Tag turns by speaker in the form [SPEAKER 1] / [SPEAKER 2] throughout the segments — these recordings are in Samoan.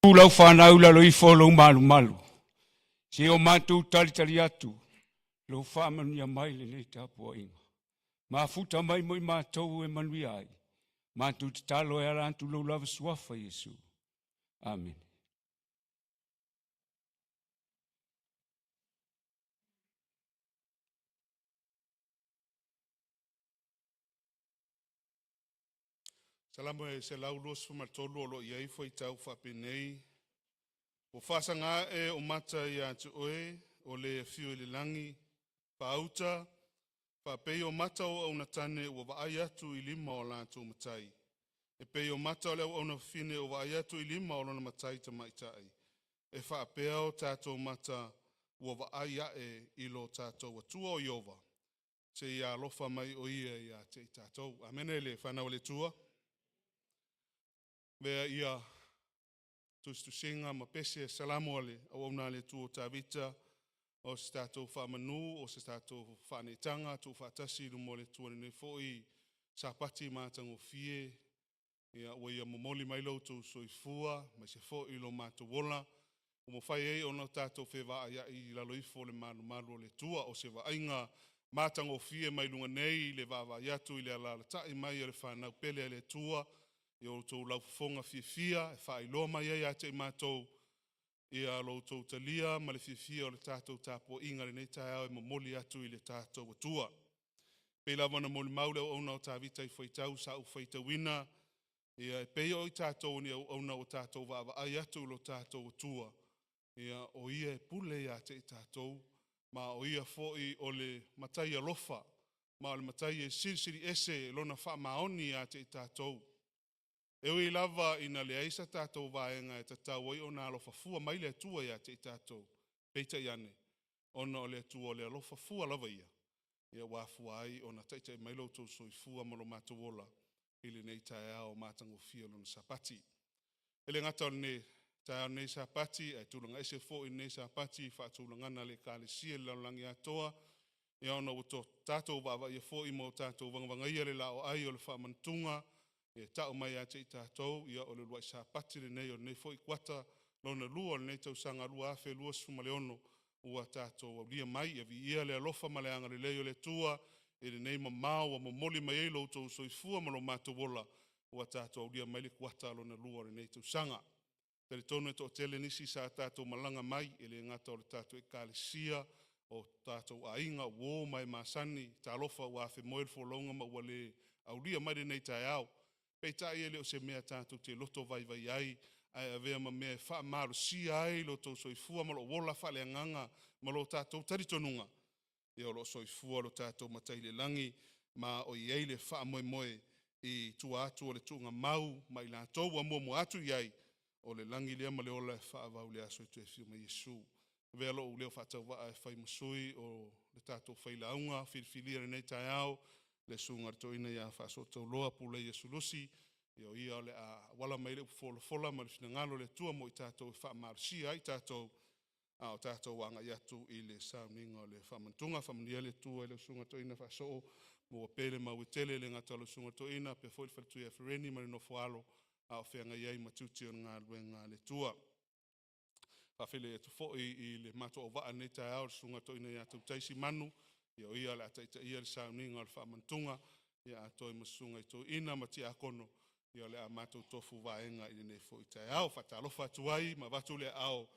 [SPEAKER 1] Tu lau fanau i lalo ifo o lou malumalu, se o matou talitali atu, lou faamanuia mai lenei tapuaiga. Mafuta mai mo i matou e manuia ai, matou tatalo e ala atu lou lava suafa Iesu. Amene.
[SPEAKER 2] Salamo e 123 o lo o i ai fuaitau faapenei: Ua faasaga ae ou mata ia te oe o le afio i le lagi, faauta faapei o mata o auauna tane ua vaai atu i lima o latou matai. E pei o mata o le auauna fafine ua vaai atu i lima o lona matai tamaitai. E faapea o tatou mata ua vaai ae i lo tatou Atua o Ieova, seia alofa mai o Ia ia te i tatou. Amene le fanau a le Atua. Avea ia tusitusiga ma pese Salamo a le auauna a le Atua o Tavita o se tatou faamanu o se tatou faaneetaga tuufaatasi i luma o le Atua i lenei foi Sapati matagofie. Ia, ua ia momoli mai lo outou soifua aemaise foi lo matou ola ua mafai ai ona tatou fevaaiai i lalo ifo o le malumalu o le Atua. O se vaaiga matagofie mai luga nei i le vaavaai atu i le alaalatai mai o le fanau pele a le Atua i o outou laufofoga fiafia e faailoa mai ai ia te i matou lo outou talia ma le fiafia o le tatou tapuaiga i lenei taeao e momoli atu i le tatou Atua. E pei lava ona molimau le auauna o Tavita i fuaitau sa ou faitauina, ia e pei o i tatou o ni auauna ua tatou vaavaai atu i lo tatou Atua, ia o Ia e pule ia te i tatou, ma o Ia foi o le Matai alofa, ma o le Matai e silisili ese lona faamaoni ia te i tatou. E ui lava ina leai sa tatou vaega e tatau ai ona alofa fua mai le Atua ia te i tatou, peitai ane, ona o le Atua o le alofa fua lava ia, ia ua afua ai ona taitai mai lo outou soifua ma lo matou ola i lenei taeao matagofie o lona Sapati. E le gata o le taeao o lenei Sapati, ae tulaga ese foi lenei Sapati i faatulagaga a le Ekalesia i le lalolagi atoa, ia ona ua tatou vaavaaia foi ma o tatou vagavagaia le laoai o le faamanatuga e tau mai ia te i tatou, ia o le uluai Sapati lenei o lenei foi kuata lona lua o lenei tausaga 2026 ua tatou aulia mai. Ia viia le alofa ma le agalelei o le Atua i lenei mamao ua momoli mai ai lo outou soifua ma lo matou ola ua tatou aulia mai le kuata lona lua o lenei tausaga. E talitonu e toatele nisi sa tatou malaga mai, e le gata o le tatou Ekalesia, o tatou aiga, o uo ma e masani, talofa ua afemoe le folauga ma ua le aulia mai lenei taeao. Peitai e le o se mea tatou te loto vaivai ai, ae avea ma mea e faamalosia ai lo outou soifua ma lou ola faaleagaga ma lo tatou talitonuga, ia o lo o soifua lo tatou Matai i le lagi ma o i ai le faamoemoe i tua atu o le tuugamau ma i latou ua muamua atu i ai, o le lagi lea ma le ola e faavavau i le aso e toe afio mai ai Iesu. Avea lou leo faatauvaa e fai ma sui o le tatou failauga filifilia i lenei taeao, le susuga i le toeaina ia Faasootauloa Puleia Sulusi. Ia o ia o le a auala mai ai le upu folafola ma le finagalo o le Atua mo i tatou e faamalosia ai i tatou a o tatou agai atu i le sauniga o le faamanatuga. Faamanuia le Atua i lau Susuga i le Toeaina Faasoo, maua pea le mau e tele e le gata o lau Susuga i le Toeaina faapea foi le faletua ia Fereni ma le nofo a alo a o feagai ai ma tiute o le galuega a le Atua. E faafeiloai atu foi i le matou auvaa i lenei taeao, le Susuga i le Toeaina ia Tautaisi Manu, o ia o le a taitaia le sauniga o le faamanatuga, atoa ai ma susuga i toeaiina ma tiakono o le a matou tofu vaega i lenei foi taeao. E faatalofa atu ai ma avatu le aao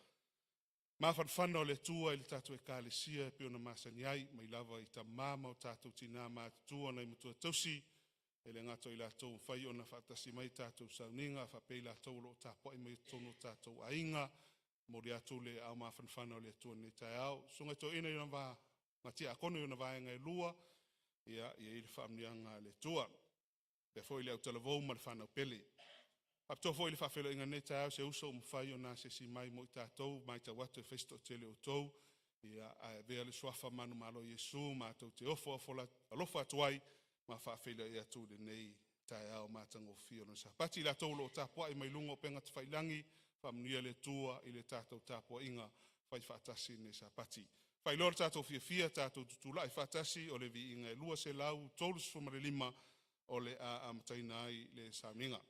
[SPEAKER 2] mafanafana o le Atua i le tatou Ekalesia e pei ona masani ai, mai lava i tama ma o tatou tina matutua, nai matua tausi, e le gata o i latou ua mafai ona faatasi mai i tatou sauniga, faapea i latou o lo o tapuai mai i totonu o tatou aiga. E momoli atu le aao mafanafana o le Atua i lenei taeao. Susuga i toeaina ma tiakono i ona vaega e lua, ia i ai le faamanuiaga a le Atua. Faapea foi le autalavou ma le fanau pele. E faapitoa foi le faafeiloaiga i lenei taeao i se uso ua mafai ona asiasi mai mo i tatou, ua matau atu e fai si toatele o outou, ae avea le suafa manumalo o Iesu matou te ofo alofa atu ai ma faafeiloai atu i lenei taeao matagofie o le Sapati. I latou o lo o tapuai mai luga o upega tafailagi, faamanuia le Atua i le tatou tapuaiga faifaatasi i lenei Sapati. E faailoa lo tatou fiafia tatou tutulai faatasi, o le viiga e 235 o le a amataina ai le sauniga.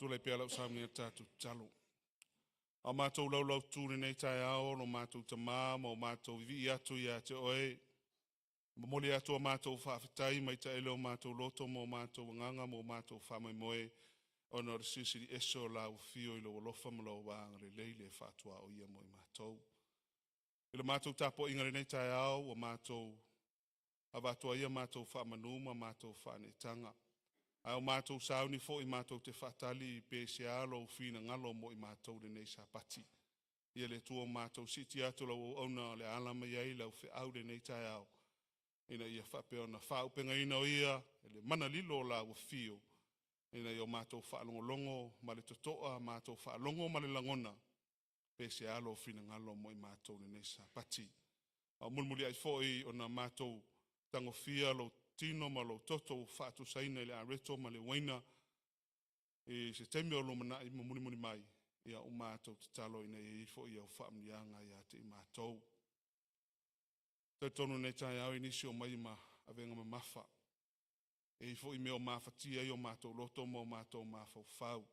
[SPEAKER 2] Tulai pea lau saunia tatou tatalo. A o matou laulautu i lenei taeao, lo matou Tamā ma o matou vivii atu ia te Oe, momoli atu a matou faafetai mai taele o matou loto ma o matou agaga ma o matou faamoemoe, ona o le Silisili Ese o lau Afio i lou alofa ma lou agalelei le faatuaoia mo i matou. I le matou tapuaiga i lenei taeao, ua matou avatu ai a matou faamanu ma matou faaneetaga, a ua matou sauni foi matou te faatali pe sea lou finagalo mo i matou i lenei Sapati. Ia le Atua ua matou siitia atu lau auauna o le a ala mai ai lau feau i lenei taeao, ina ia faapea ona faaauupegaina o ia i le mana lilo o lau afio, ina ia o matou faalogologo ma le totoa, matou faalogo ma le lagona, pe sea lou finagalo mo i matou i lenei Sapati. A o mulimuliai foi ona matou tagofia lou tino ma lou toto ua faatusaina i le areto ma le uaina i se taimi o lumanai ma mulimuli mai, ia ua matou tatalo ina ia i ai foi au faamanuiaga ia te i matou. E talitonu i lenei taeao i nisi o mai ma avega mamafa, e i ai foi mea o mafatia ai o matou loto ma o matou mafaufau.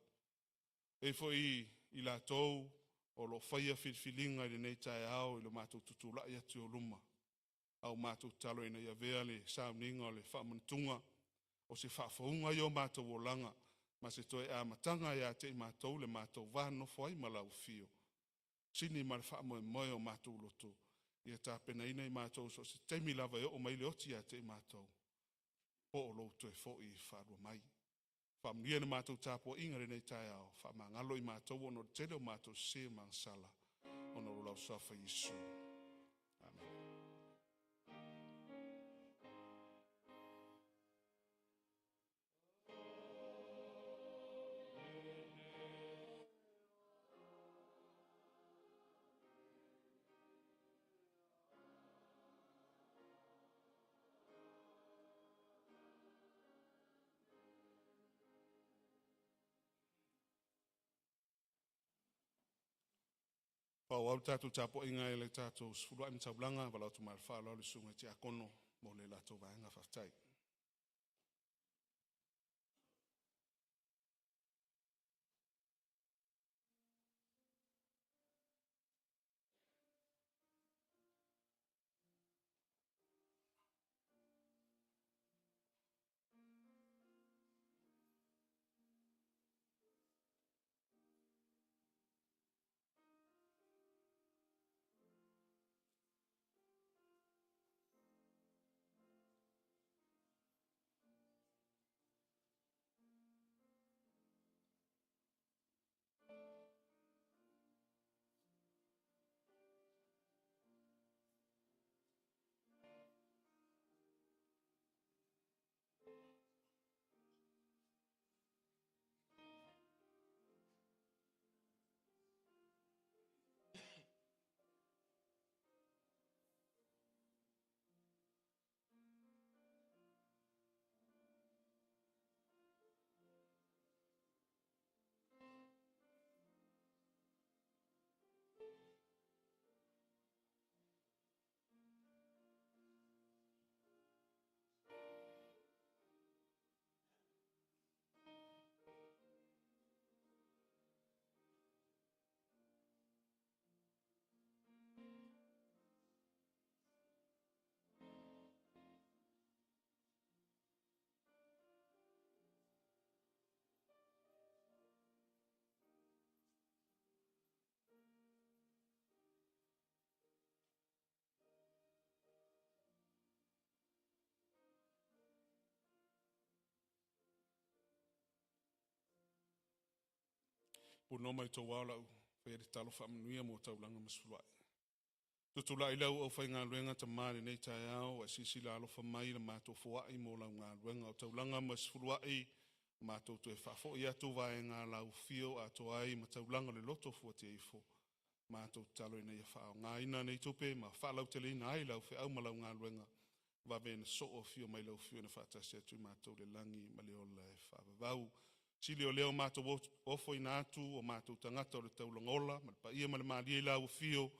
[SPEAKER 2] E i ai foi i latou o lo o faia filifiliga i lenei taeao i le matou tutulai atu i ou luma, a ua matou tatalo ina ia avea le sauniga o le faamanatuga o se faafouga ia o matou olaga ma se toe amataga ia te i matou le matou va nonofo ai ma lau Afio. Sini ma le faamoemoe o matou loto, ia tapenaina i matou so o se taimi lava e oo mai ai le oti ia te i matou, po o lou toe foi faalua mai. Faamanuia le matou tapuaiga i lenei taeao, faamagalo i matou ona o le tele o matou sese ma agasala, ona o lo lau Suafa Iesu. Amene. Faaauau le tatou tapuaiga i le tatou sefuluai ma taulaga, e valaau atu ma le faaaloalo i le susuga i le Tiakono mo le latou vaega. Faafetai. Punoa ma le tou ao o le a ou faia le tatalo faamanuia mo taulaga ma sefuluai. Tutulai lau aufaigaluega Tama i lenei taeao ua e silasila alofa mai i le matou foai mo lau galuega. O taulaga ma sefuluai, matou toe faafoi atu vaega lau afio atoa ai ma taulaga o le loto Fuatia-ifo. Matou tatalo ina ia faaaogaina nei tupe ma faalauteleina ai lau feau ma lau galuega, vave ona soo afio mai lau Afioga e faatasi atu i matou i le lagi ma le ola e faavavau. Sili o lea o matou ofoina atu o matou tagata o le taulaga ola ma le paia ma le malie i lau afio,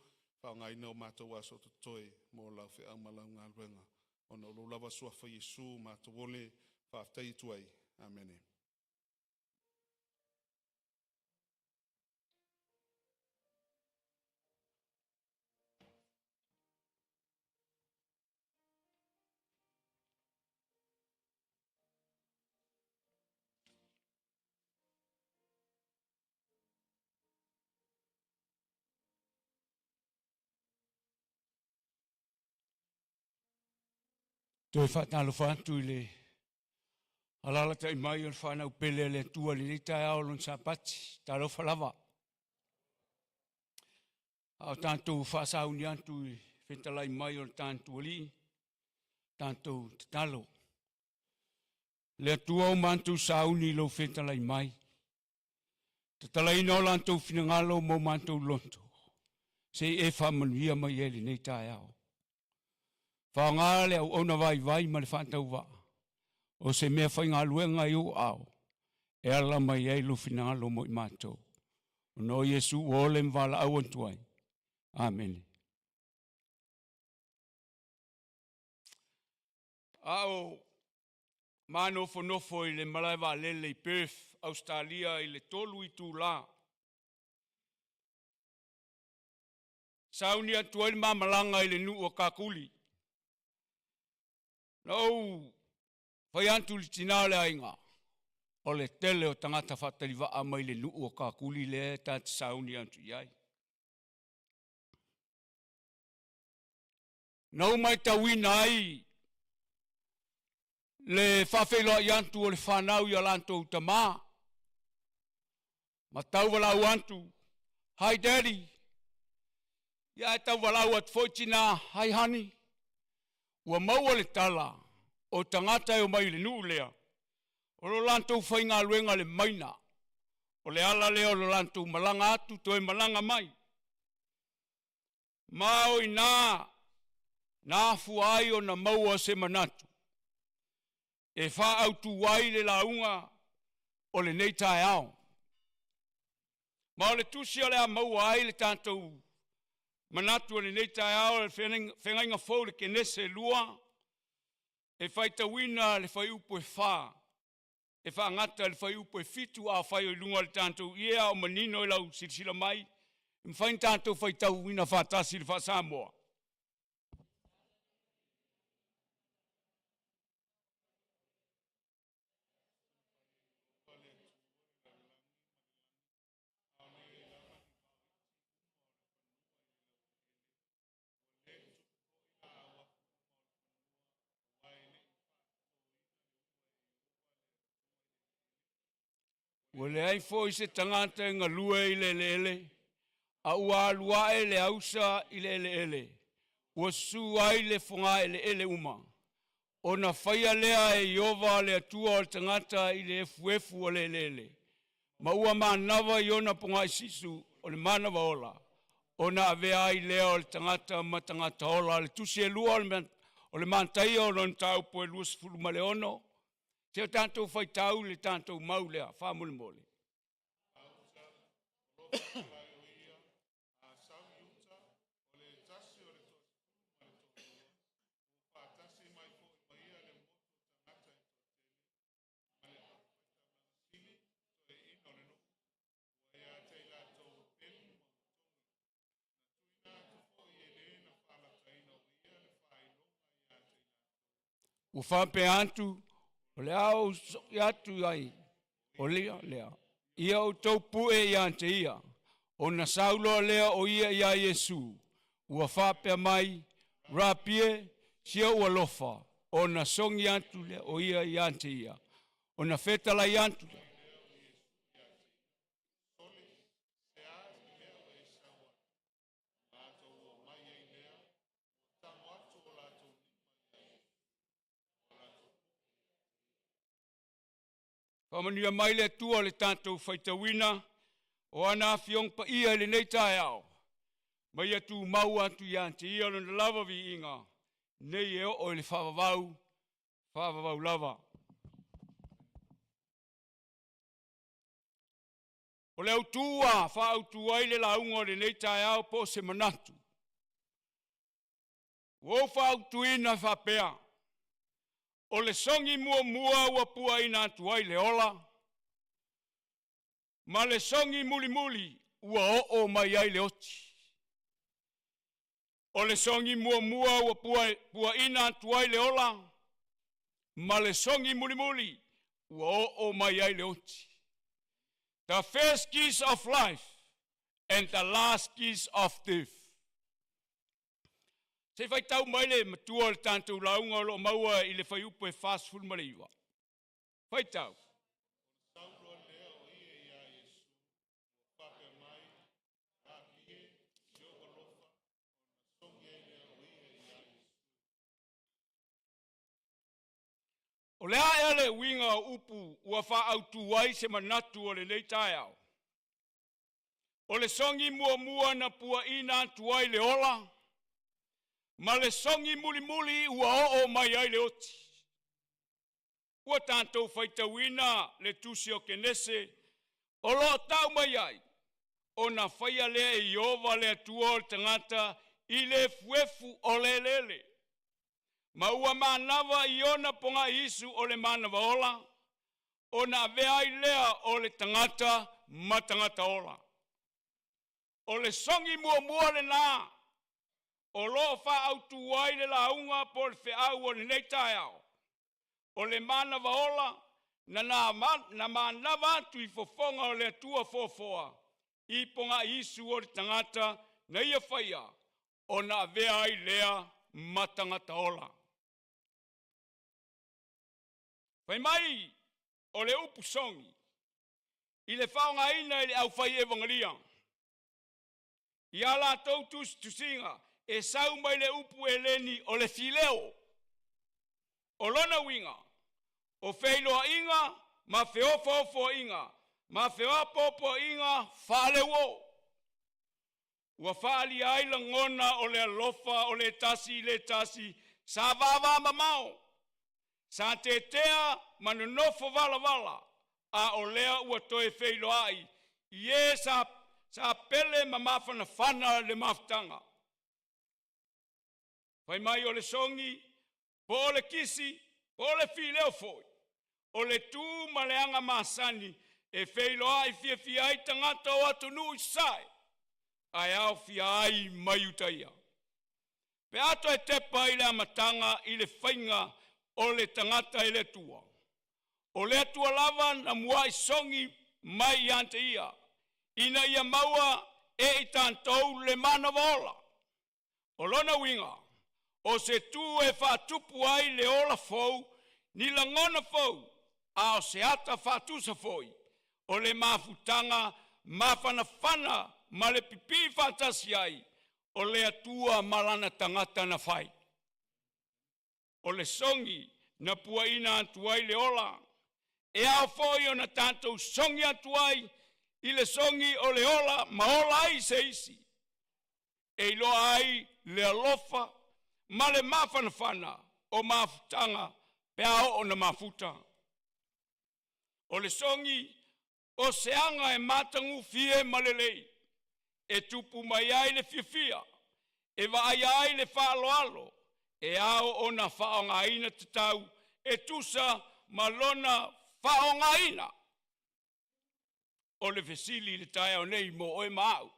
[SPEAKER 2] faaaogaina o matou aso o totoe mo lau feau ma lau galuega, ona o lou lava Suafa Iesu matou ole faafetai atu ai. Amene.
[SPEAKER 1] Toe faatalofa atu i le alalatai mai o le fanau pele a le Atua i lenei taeao o lona Sapati. Talofa lava. A o tatou faasauni atu i fetalai mai o le tatou Alii, tatou tatalo. Le Atua o matou sauni i lou fetalai mai, tatalaina o latou finagalo ma o matou loto, se i e faamanuia mai ai i lenei taeao. Faaaoga le auauna vaivai ma le faatauvaa o se mea faigaluega i ou aao e ala mai ai lou finagalo mo i matou. Ona o Iesu ua ole ma valaau atu ai. Amene. A o manofonofo i le malae vaalele i Perth, Ausetalia i le 3 itula, sauni atu ai le ma malaga i le nuu o Kakuli. Na ou fai atu i le tina o le aiga, o le tele o tagata fatalivaa mai le nuu o Kakuli lea ta te sauni atu i ai. Na ou matauina ai le faafeiloai atu o le fanau i o latou tama, ma tauvalaau atu, "Hi Daddy," ia ae tauvalaau atu foi tina, "Hi Honey." Ua maua le tala, o tagata e omai i le nuu lea, o lo latou faigaluega le maina, o le ala lea o lo latou malaga atu toe malaga mai. Ma o i ina na afua ai ona maua se manatu e faaautu ai le lauga o lenei taeao. Ma o le tusi o le a maua ai le tatou manatu o lenei taeao, o le Feagaiga Fou i le Kenese 2, e faitauina le fuaiupu e 4 e faagata i le fuaiupu e 7. Afai o i luga o le tatou ie a o manino i lau silasila mai, e mafai ona tatou faitauina faatasi i le faa-Samoa. Ua leai foi se tagata e galue i le eleele, a ua alu ae le ausa i le eleele, ua susu ai le fogaeleele uma. Ona faia lea e Ieova le Atua o le tagata i le efuefu o le eleele, ma ua manava i ona pogaisisu o le manava ola, ona avea ai lea o le tagata ma tagata ola. O le tusi e lua o le Mataio o lona mataupu e 26, se o tatou faitau le tatou mau lea faamolemole.
[SPEAKER 2] O lo fetalai o ia a sau i uta, o le tasi o le toasefulu ma le toalua, ua faatasi mai foi ma ia le motu o tagata e toatele, ma le aufaitaulaga sili, toeaiina o le nuu, ua ia te i latou ua pelu ma ua togi. Na tuuina atu foi e le na faalataina o ia le faailoga ia te i latou.
[SPEAKER 1] Ua faapea atu, o le a ou so'i atu ai, o le lea, ia outou pue ia te ia. Ona sau loa lea o ia iā Iesu, ua faapea mai, Rapi e, si ou alofa, ona sogi atu lea o ia ia te ia. Ona fetalai atu
[SPEAKER 2] Ai lea o Iesu ia te ia, “Sole, se a le mea ua e sau ai?” Ona latou oo mai ai lea, ua tago atu o latou lima ia Iesu, ma ua latou pu'e ia te ia.
[SPEAKER 1] Faamanuia mai le Atua i le tatou faitauina o ana Afioga Paia i lenei taeao, ma ia tumau atu ia te ia lona lava viiga, nei e oo i le faavavau, faavavau lava. O le autu ua faaautu ai le lauga o lenei taeao po o se manatu, ua ou faautuina e faapea, o le sogi muamua ua puaina atu ai le ola, ma le sogi mulimuli ua oo mai ai le oti. O le sogi muamua ua puaina atu ai le ola, ma le sogi mulimuli ua oo mai ai le oti. The first kiss of life and the last kiss of death. Se i faitau mai le matua o le tatou lauga o lo o maua i le fuaiupu e 49. Faitau.
[SPEAKER 2] Sau loa lea o ia iā Iesu, ua faapea mai, “Rapi e, i lou alofa,” ona sogi ai lea o ia iā Iesu.
[SPEAKER 1] O le a ea le uiga o upu ua faaautu ai se manatu o lenei taeao? O le sogi muamua na puaina atu ai le ola, ma le sogi mulimuli ua oo mai ai le oti. Ua tatou faitauina le tusi o Kenese o lo o tau mai ai, ona faia lea e Ieova le Atua o le tagata i le efuefu o le eleele, ma ua manava i ona pogaiisu o le manava ola, ona avea ai lea o le tagata ma tagata ola. O le sogi muamua lena o lo o faaautu ai le lauga po o le feau o lenei taeao. O le manava ola na, na manava atu i fofoga o le Atua foafoa i pogaiisu o le tagata na ia faia, ona avea ai lea ma tagata ola. Fai mai o le upu sogi i le faaaogaina e le aufai evagalia ia latou tusitusiga e sau mai le upu Eleni o le fileo. O lona uiga, o feiloaiga ma feofoofoaiga ma feapoapoaiga faaleuo ua faaalia ai lagona o le alofa o le tasi i le tasi sa vavamamao, sa tetea ma nonofo valavala, a o lea ua toe feiloai i e sa pele ma mafanafana le mafutaga. Fai mai o le sogi, po o le kisi, po o le fileo foi, o le tu ma le aga masani e feiloai fiafia ai tagata o atunuu i sasae ae aofia ai mai uta ia. Pe a toe tepa i le amataga i le faiga o le tagata e le Atua, o le Atua lava na muai sogi mai ia te ia, ina ia maua e i tatou le manava ola. O lona uiga, o se tu e faatupu ai le ola fou, ni lagona fou, a o se ata faatusa foi o le mafutaga mafanafana ma le pipii faatasi ai o le Atua ma lana tagata na fai. O le sogi na puaina atu ai le ola, e ao foi ona tatou sogi atu ai i le sogi o le ola ma ola ai se isi, e iloa ai le alofa ma le mafanafana o mafutaga pe a oo ina mafuta. O le sogi o se aga e matagofie ma lelei, e tupu mai ai le fiafia, e vaaia ai le faaaloalo, e ao ona faaaogaina tatau e tusa ma lona faaaogaina. O le fesili i le taeao nei mo oe ma au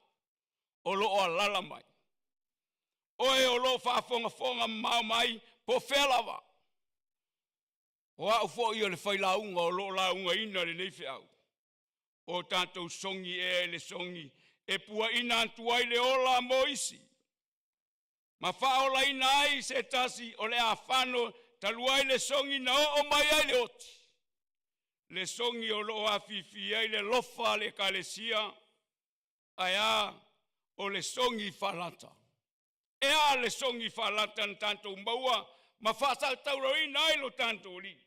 [SPEAKER 1] o lo o alala mai, oe o lo o faafogafoga mamao mai po o fea lava, o au foi o le failauga o lo o laugaina lenei feau. O tatou sogi ea i le sogi e puaina atu ai le ola mo isi, ma faaolaina ai se tasi o le afano talu ai le sogi na oo mai ai le oti, le sogi o lo o afifi ai le alofa a le Ekalesia, ae a o le sogi faalata. E a le sogi faalata na tatou maua ma faasataurauina ai lo tatou Alii?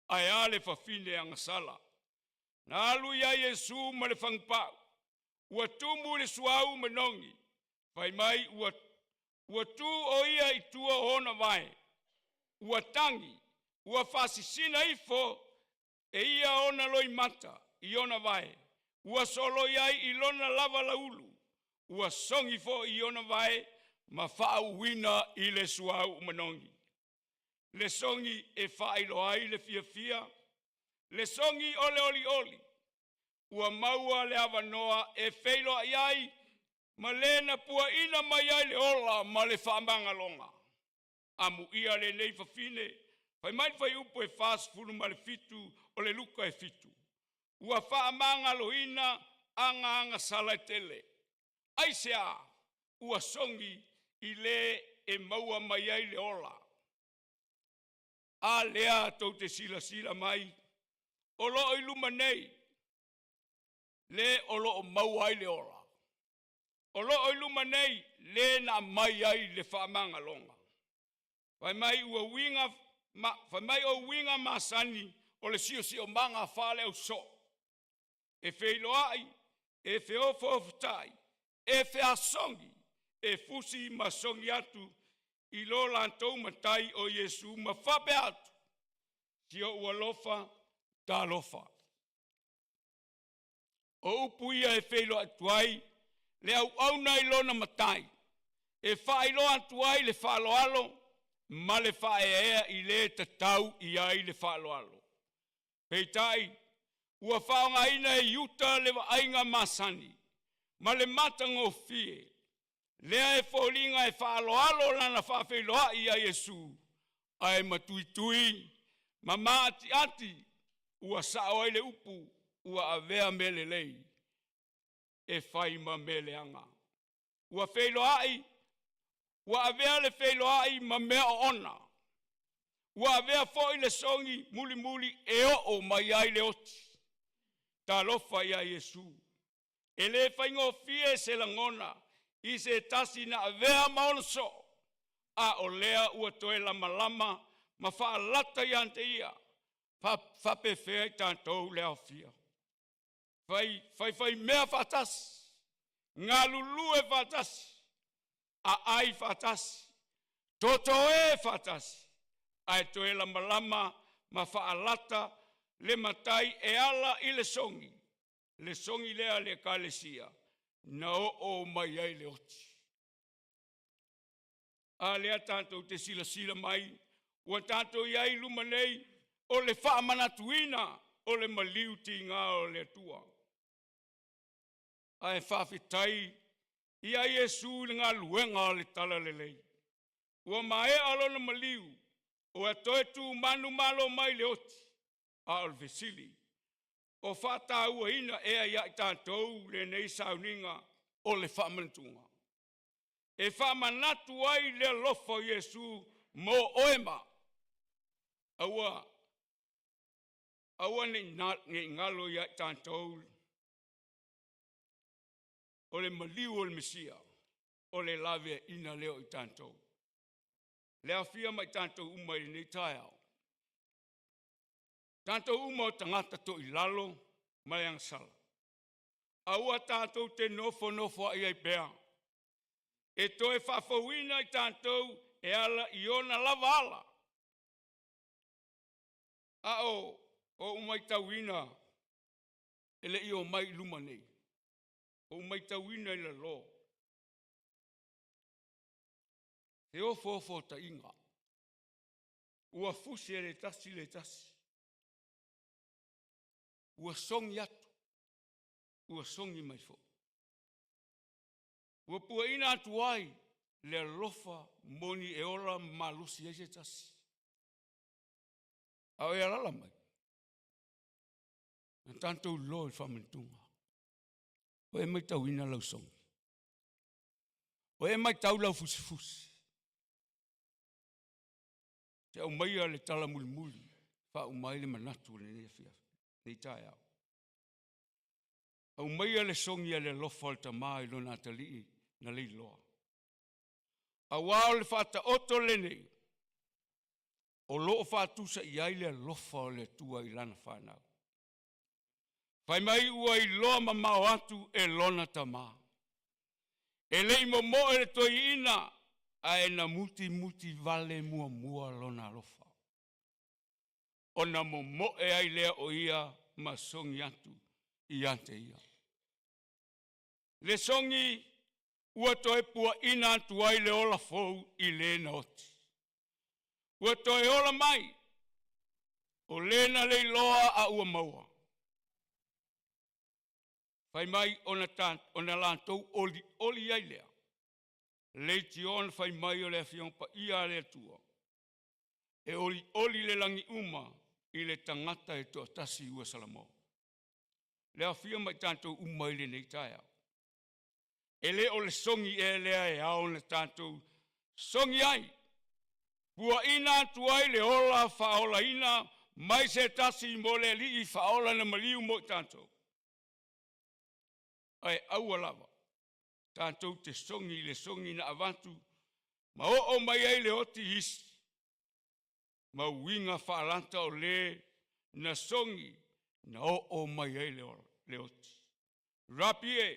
[SPEAKER 1] Ae a le fafine agasala na alu ia Iesu ma le fagupau, ua tumu i le suauu manogi, fai mai ua tu o ia i tua o ona vae, ua tagi, ua faasisina ifo e ia ona loimata i ona vae, ua soloi ai i lona lava laulu, ua sogi foi i ona vae ma faauuina i le suauu manogi. Le sogi e faailoa ai le fiafia, le sogi o le olioli, ua maua le avanoa e feiloai ai ma le na puaina mai ai le ola ma le faamagaloga. Amuia lenei fafine, fai mai le fuaiupu e 47 o le Luka e 7, ua faamagaloina aga agasala e tele. Aisea? Ua sogi I lē e maua mai ai le ola. A lea tou te silasila mai, o loo i luma nei, le o loo maua ai le ola. O loo i luma nei le na aumai ai le faamagaloga. Fai mai ua uiga ma, fai mai o uiga masani o le siosiomaga faale-ausoo, e feiloai, e feofoofotai, e feasogi, e fusi ma sogi atu i lo latou Matai o Iesu ma faapea atu, “Si ou alofa, talofa.” O upu ia e feiloai atu ai le auauna i lona matai, e faailoa atu ai le faaaloalo ma le faaeaea i le tatau i ai le faaaloalo. Peitai, ua faaaogaina e Iuta le vaaiga masani ma le matagofie, lea e foliga e faaaloalo lana faafeiloai ia Iesu, ae matuitui ma maatiati ua sao ai le upu, “Ua avea mea lelei e fai ma mea leaga.” Ua feiloai, ua avea le feiloai ma mea oona. Ua avea foi le sogi mulimuli e oo mai ai le oti. Talofa ia Iesu! E le faigofie se lagona i se tasi na avea ma ona soo, a o lea ua toe lamalama ma faalata ia te ia. Faapefea i tatou le aofia? Fai faifaimea faatasi, galulue faatasi, aai faatasi, totoē faatasi, ae toe lamalama ma faalata le matai e ala i le sogi, le sogi lea a le ekalesia na oo mai ai le oti. A lea tatou te silasila mai ua tatou i ai i luma nei o le faamanatuina o le maliu tiga o le Atua. Ae faafetai ia Iesu i le galuega o le talalelei. Ua maea lona maliu, ua toe tu manumalo mai le oti. A o le fesili, o faatauaina ea ia i tatou lenei sauniga o le faamanatuga? E faamanatu ai le alofa o Iesu mo oe ma au. Aua aua ne i galo ia i tatou o le maliu o le Mesia, o le laveaiina lea o i tatou. Le aofia ma i tatou uma i lenei taeao, tatou uma o tagata toilalo ma le agasala. Aua tatou te nofonofo ai pea, e toe faafouina i tatou e ala i ona lava ala. A o ou matauina e le i omai i luma nei, ou matauina i lalo e ofoofotaiga, ua fusi e le tasi le tasi, ua sogi atu, ua sogi mai foi. Ua puaina atu ai le alofa moni e ola ma malosi ai se tasi. A o e alaala mai, na tatou iloa i le faamanatuga. Ua e matauina lau sogi? Ua e matau lau fusifusi? Se aumaia le tala mulimuli faauma ai le manatu o lenei afiafi, lenei taeao. Aumaia le sogi a le alofa o le tama i lona atalii na leiloa. Aua o le faataoto lenei o lo o faatusa i ai le alofa o le Atua i lana fanau. Fai mai ua iloa mamao atu e lona tama. E le i momoe le toeaina ae na mutimuti vale muamua lona alofa. Ona momoe ai lea o ia ma sogi atu ia te ia. Le sogi ua toe puaina atu ai le ola fou i le na oti. Ua toe ola mai, o le na leiloa a ua maua. Fai mai ona, ta, ona latou olioli ai lea, leitioa na fai mai o le Afioga Paia a le Atua, e olioli le lagi uma i le tagata e toatasi ua salamo. Le aofia ma i tatou uma i lenei taeao. E le o le sogi ea lea e ao ona tatou Sogi ai, puaina atu ai le ola faaolaina mai se tasi mo le alii faaola na maliu mo i tatou. Ae aua lava tatou te sogi i le sogi na avatu ma oo mai ai le oti i isi, ma uiga faalata o le na sogi na oo mai ai le oti. Rapi e,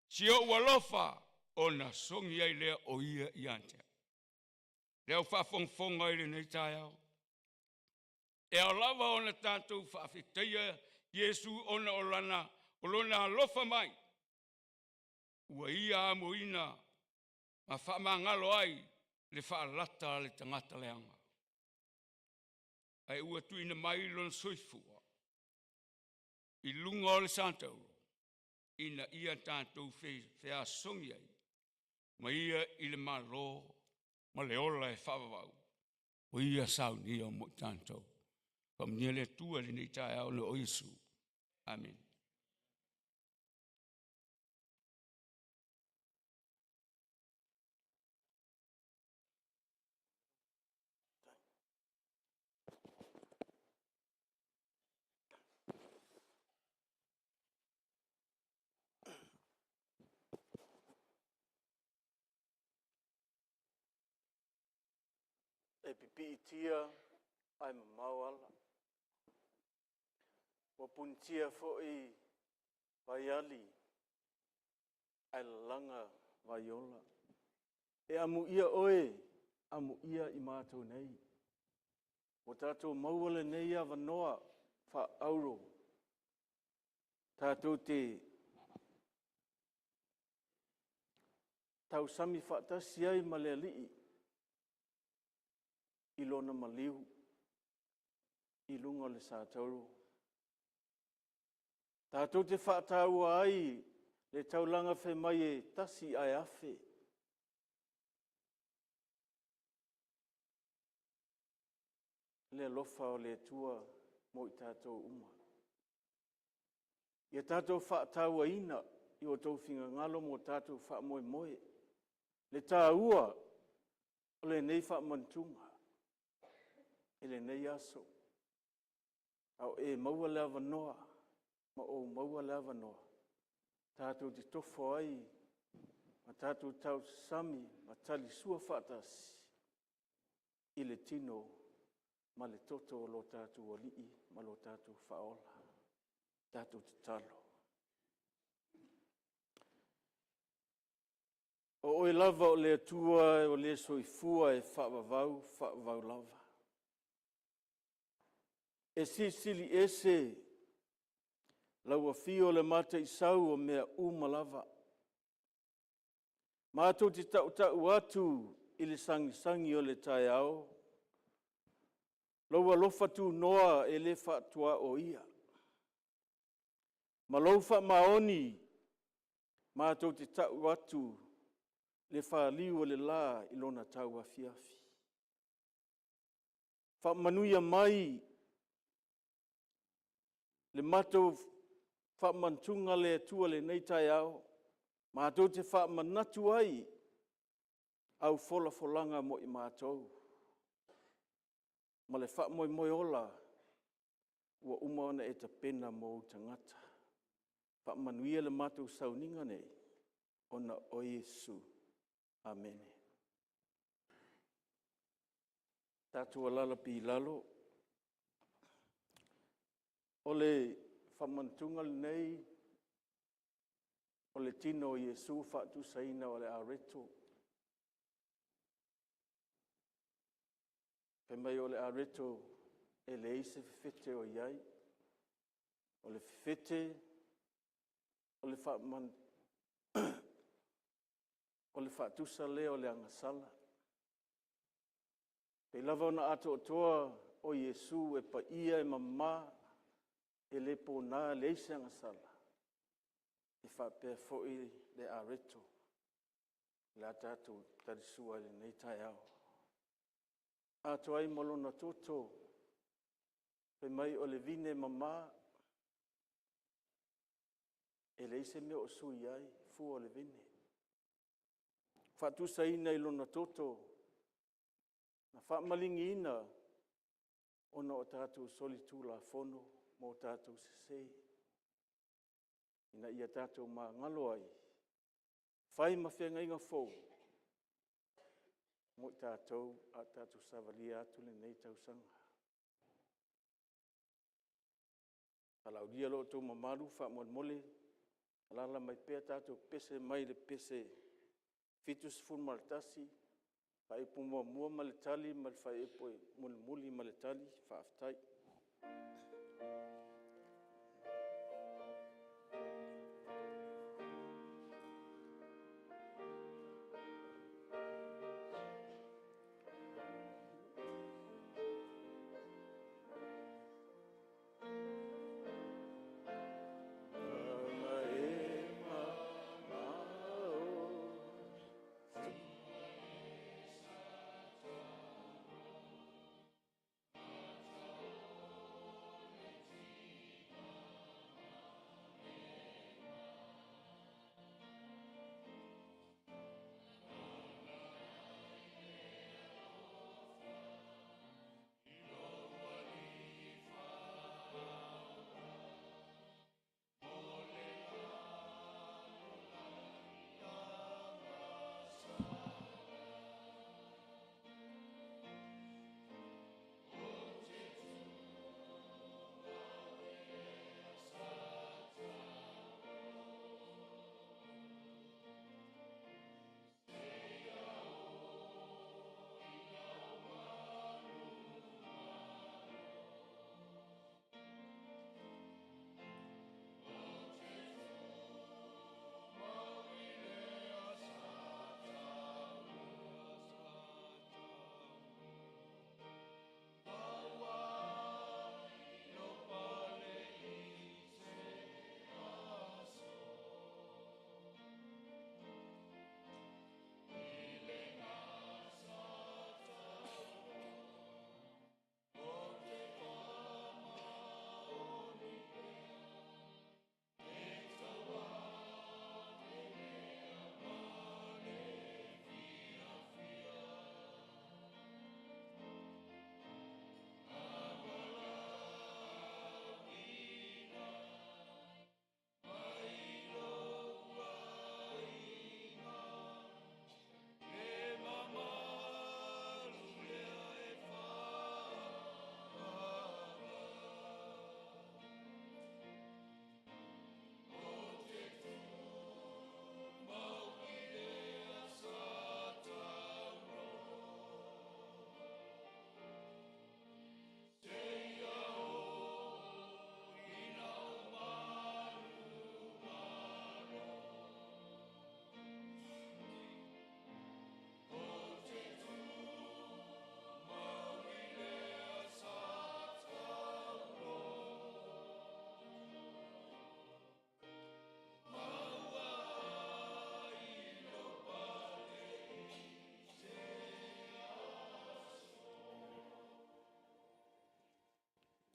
[SPEAKER 1] si ou alofa, ona sogi ai lea o ia ia te au. Le au faafogafoga i lenei taeao, e ao lava ona tatou faafetaia Iesu ona o lana o lona alofa mai ua ia amoina ma faamagalo ai le faalata a le tagata leaga, ae ua tuuina mai lona soifua i luga o le satauro ina ia tatou feasogi ai ma ia i le Malo ma le ola e faavavau ua ia saunia mo i tatou. Faamanuia le Atua i lenei taeao ona o Iesu. Amene.
[SPEAKER 3] E pipiitia ae mamao ala, ua punitia foi vaiali ae lalaga vaiola. E amuia oe, amuia i matou nei, ua tatou maua lenei avanoa faaauro tatou te tausami faatasi ai ma le Alii i Lona maliu i luga o le satauro. Tatou te faataua ai le taulaga fai mai e tasi ae afe. Le alofa o le Atua mo i tatou uma. Ia tatou faatauaina i o outou finagalo ma o tatou faamoemoe le taua o lenei faamanatuga i lenei aso, a o e maua le avanoa ma ou maua le avanoa tatou te tofo ai ma tatou tausasami ma talisua faatasi i le tino ma le toto o lo tatou Alii ma lo tatou Faaola. Tatou tatalo. O Oe lava o le Atua o le soifua e faavavau, faavavau lava. E silisili ese lau Afio o le Mataisau o mea uma lava. Matou te tautau atu i le sagisagi o le taeao, lou alofa tunoa e le faatuaoia ma lou faamaoni matou te tau atu le faliu o le la i lona tauafiafi. Faamanuia mai le matou faamanatuga le Atua i lenei taeao, matou te faamanatu ai au folafolaga mo i matou ma le faamoemoe ola ua uma ona e tapena mo ou tagata. Faamanuia le matou sauniga nei ona o Iesu. Amene. Tatou alaala i lalo. O le faamanatuga lenei o le tino o Iesu faatusaina o le areto. Fai mai o le areto e leai se fefete o i ai. O le fefete o le faatusa lea o le agasala. E pei lava ona atoatoa o Iesu e paia e mama, e le pona e leai se agasala, e faapea foi le areto o le a tatou talisua i lenei taeao. Atoa ai ma lona toto, fai mai o le vine e mama, e leai se mea o sui ai fua o le vine. E faatusaina i lona toto Na faamalieina ona o tatou solitulafono ma o tatou sese, ina ia tatou magalo ai, fai ma feagaiga fou mo i tatou a o tatou savalia atu lenei tausaga. Valaaulia lo outou mamalu faamolemole, alaala mai pea tatou pese mai le pese 71, fuaiupu 1 ma le tali ma le fuaiupu e mulimuli ma le tali. Faafetai.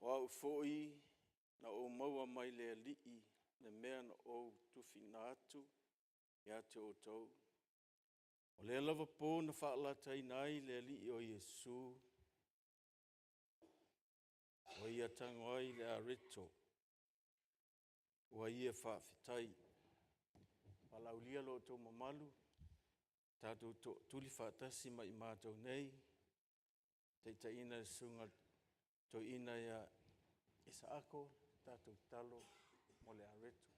[SPEAKER 3] O au foi na ou maua mai le Alii le mea na ou tufiina atu ia te outou, o lea lava po na faalataiina ai le Alii o Iesu, ua ia tago ai le areto, ua ia faafetai. Valaaulia lo outou mamalu, tatou tootuli faatasi ma i matou nei, taitaiina e le Susuga i le Toeaina ia Isaako, tatou tatalo mo le areto.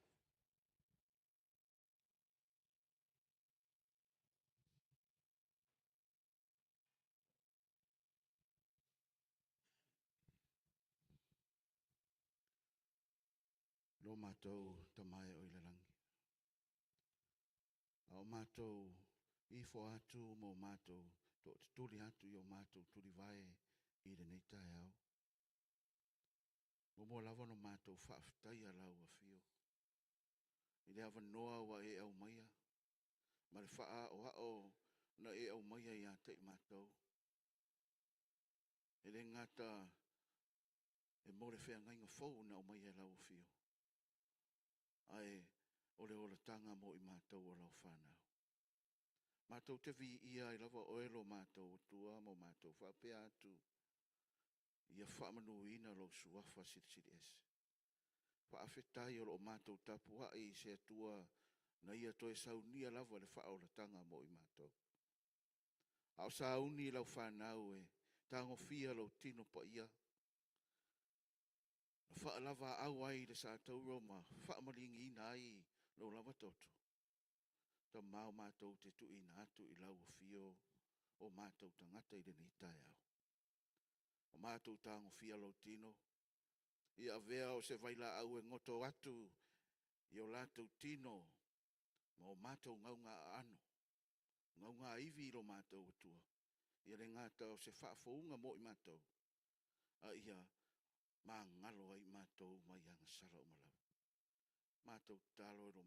[SPEAKER 4] Lo matou Tama e oo i le lagi, a o matou ifo atu ma o matou tootutuli atu i o matou tulivae i lenei taeao, e muamua lava ona matou faafetaia lau Afio i le avanoa ua e aumaia ma le faaaoao na e aumaia ia te i matou. E le gata e mo le feagaiga fou na aumaia e lau Afio, ae o le olataga mo i matou o lau fanau. Matou te viia ai lava oe lo matou Atua ma o matou faapea atu, ia faamanuina lou suafa silisili ese. Faafetai o lo o matou tapuai i se Atua na ia toe saunia lava le faaolataga mo i matou. A o sauni lau fanau e tagofia lou tino paia, na faalavaaau ai le satauro ma faamalieina ai lou lava toto, Tama o matou te tuuina atu i lau afio o matou tagata i lenei taeao. O matou tagofia lou tino, ia avea o se vailaau e goto atu i o latou tino ma o matou gaugaaano, gaugaivi i lo matou Atua, ia le gata o se faafouga mo i matou, a ia magalo ai matou mai agasala uma lava. Matou tatalo i lo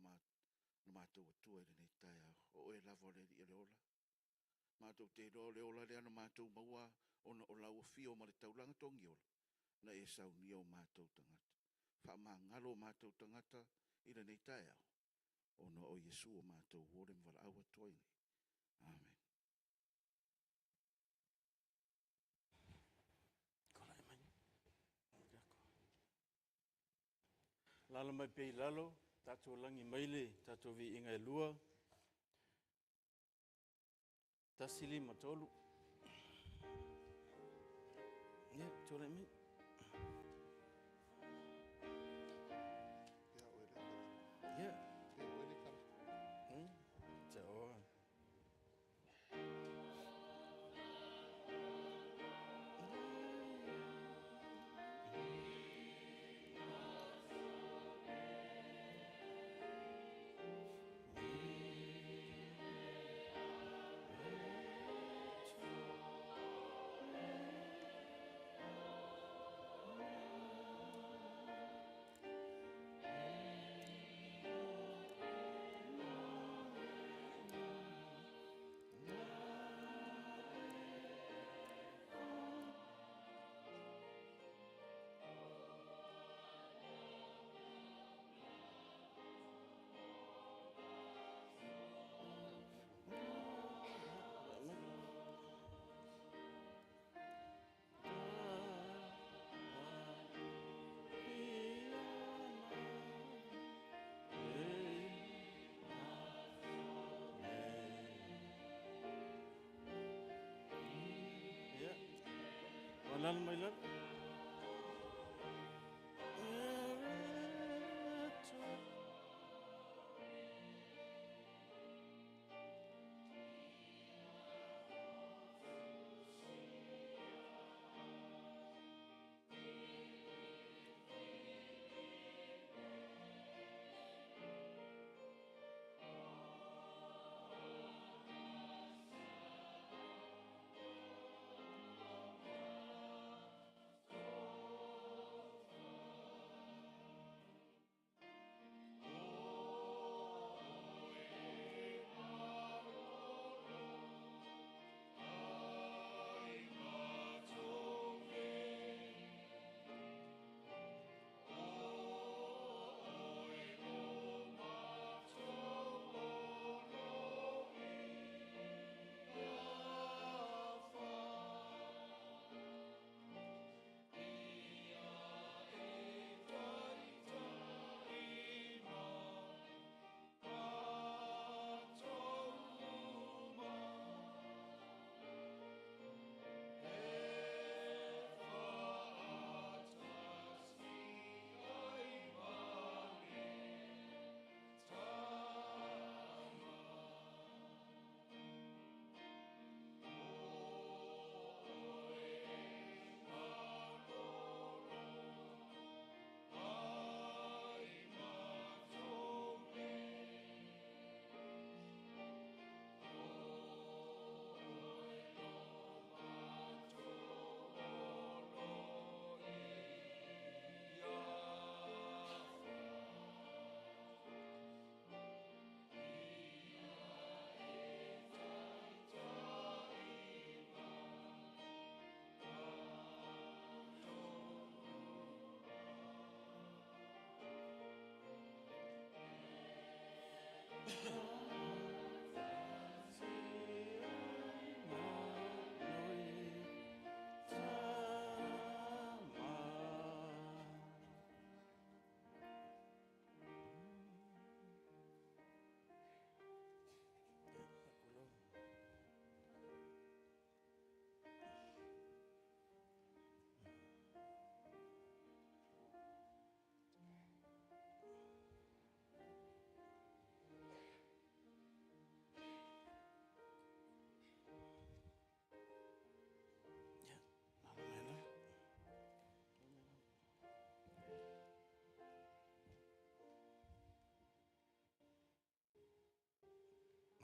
[SPEAKER 4] matou Atua i lenei taeao, o oe lava o le Alii o le ola. Matou te iloa o le ola lea na matou maua ona o lau afio ma le taulaga togiola na e saunia o matou tagata. Faamagalo o matou tagata i lenei taeao ona o Iesu ua matou o le ma valaau atu ai nei. Amene.
[SPEAKER 3] Alaala mai pea i lalo, tatou lagi mai le tatou viiga e lua. 153. Ia, tulai mai. Ia. Ia. Ia. Alaala mai lalo.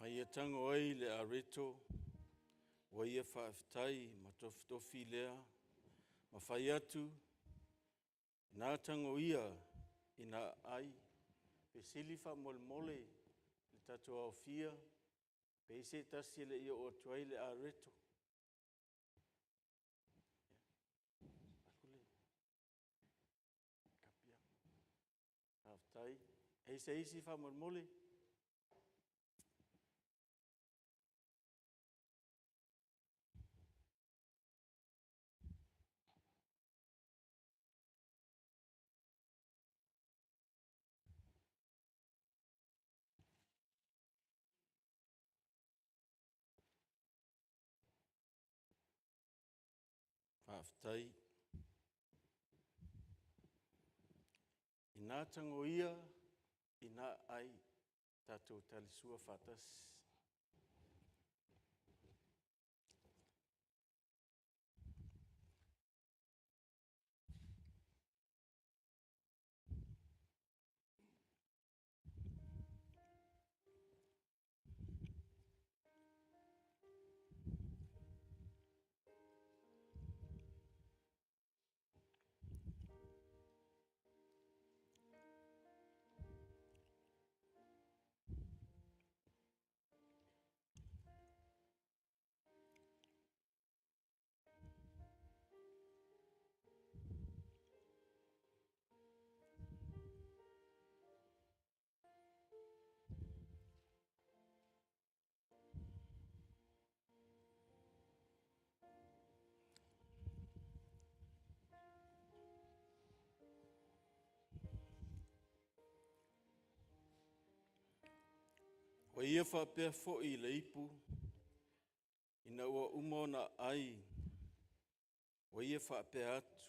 [SPEAKER 3] Ma ia tago ai le areto, ua ia faafetai ma tofitofi lea, ma fai atu, ina tago ia ina ai. Fesili faamolemole le tatou aofia, pe i ai se tasi e le i oo atu ai le areto. Faafetai. E i ai se isi faamolemole? Faafetai. Ina tagoia, ina ai tatou talisua faatasi. Ua ia faapea foi i le ipu, ina ua uma ona ai, ua ia faapea atu,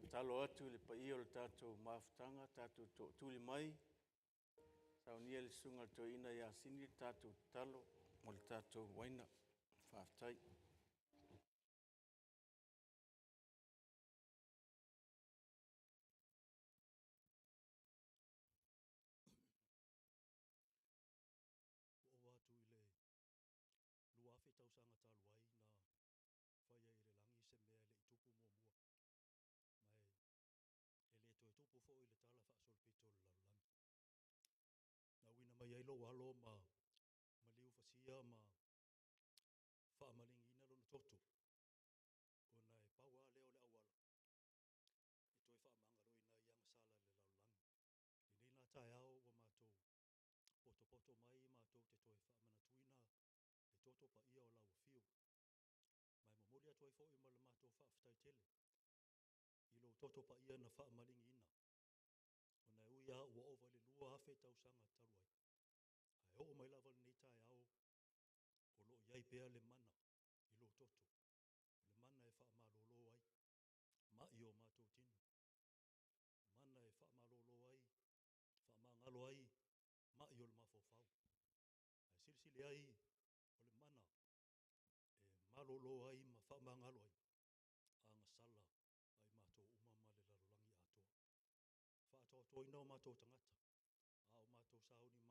[SPEAKER 3] tatalo atu i le paia o le tatou mafutaga, tatou tootuli mai, saunia e le susuga i le toeaina ia Sini le tatou tatalo mo le tatou uaina. Faafetai.
[SPEAKER 5] Ua ova atu i le 2,000 tausaga talu ai na faia ai e le lagi se mea e le i tupu muamua, ma e le toe tupu foi i le talafaasolopito o le lalolagi. Na auina mai ai lou alo ma maliu fasia ma faamaligiina lona toto, ona e pau lava lea o le auala e toe faamagaloina ai agasala i le lalolagi. I lenei la taeao ua matou potopoto mai matou te toe faamanatuina le toto paia o lau afio. Ma e momoli atu ai foi ma le matou faafetai tele i lou toto paia na faamaligiina, ona e ui lava ua ova i le 2,000 tausaga talu ai, ae oo mai lava i lenei taeao o lo o i ai pea le mana i lou toto, o le mana e faamalolo ai mai o matou tino, o le mana e faamalolo ai, faamagalo ai mai o le mafaufau. Ae silisili ai o le mana e malolo ai ma faamagalo ai agasala a i matou uma ma le lalolagi atoa. Faatoatoaina o matou tagata, a o matou sauni matou te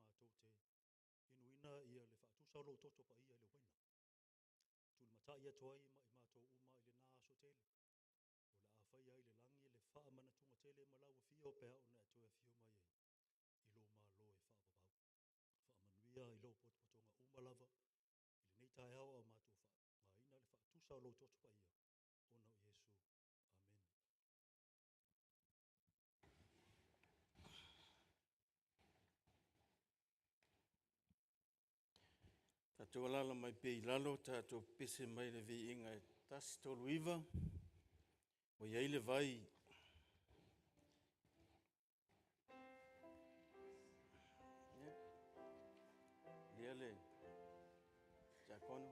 [SPEAKER 5] inuina le faatusa o lou toto paia i le uaina. Tulimatai atu ai ma i matou uma i lena aso tele, o le a faia ai i le lagi le faamanatuga tele ma lau afio pe a ona e toe afio mai ai i lou Malo e faavavau. Faamanuia i lou potopotoga uma lava i lenei taeao a o matou faaaogaina le faatusa o lou toto paia, ona o Iesu. Amene.
[SPEAKER 3] Tatou alaala mai pea i lalo, tatou pese mai le viiga e 139, ua i ai le vai. Ia le Tiakono.